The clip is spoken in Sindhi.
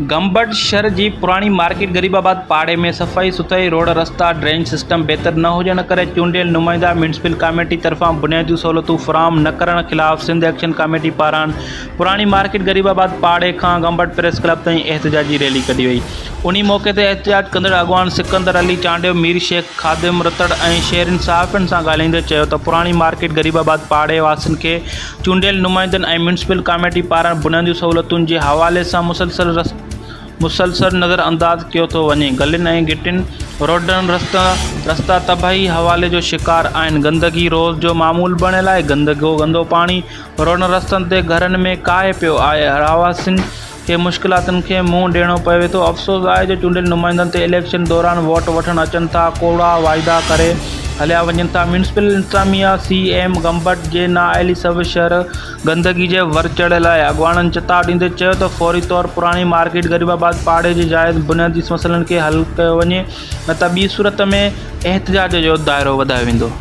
گمبٽ شھر جي پراڻي مارڪيٽ غريب آباد پاڙي ۾ صفائي سٿرائي روڊ رستا ڊرينج سسٽم بهتر نه هجڻ ڪري چونڊيل نمائندا ميونسپل ڪاميٽي طرفان بنيادي سهولتون فراهم نه ڪرڻ خلاف سنڌ ايڪشن ڪاميٽي پاران پراڻي مارڪيٽ غريب آباد پاڙي کان گمبٽ پريس ڪلب تائين احتجاجي ريلي ڪڍي وئي انهي موقعي تي احتجاج ڪندڙ اڳواڻ سڪندر علي چانڊيو مير شيخ خادم رتڙ ۽ شهرين صحافين سان ڳالهائيندي چيو ته پراڻي مارڪيٽ غريب آباد پاڙي واسين کي چونڊيل نمائندن ۽ ميونسپل ڪاميٽي پاران بنيادي سهولتن جي حوالي سان مسلسل مسلسل نظر انداز ڪيو ٿو وڃي گلين ۽ گهٽين روڊن رستا رستا تباهي حوالي جو شڪار آهن گندگي روز جو معمول بڻيل آهي گندگو گندو پاڻي روڊن رستن تي گهرن ۾ ڪاهي پيو آهي رهواسين کي مشڪلاتن کي منهن ڏيڻو پوي ٿو، افسوس آهي جو چونڊيل نمائندن تي اليڪشن دوران ووٽ وٺڻ اچن ٿا، ڪوڙا واعدا ڪري هليا وڃن ٿا، ميونسپل انتظاميا سي ايم گمبٽ جي نااهلي سبب شهر گندگي جي ور چڙهيل آهي، اڳواڻن چتاء ڏيندي چيو ته فوري طور پراڻي مارڪيٽ غريب آباد پاڙي جي جائز بنيادي مسئلن کي حل ڪيو وڃي نه ته ٻي صورت ۾ احتجاج جو دائرو وڌايو ويندو.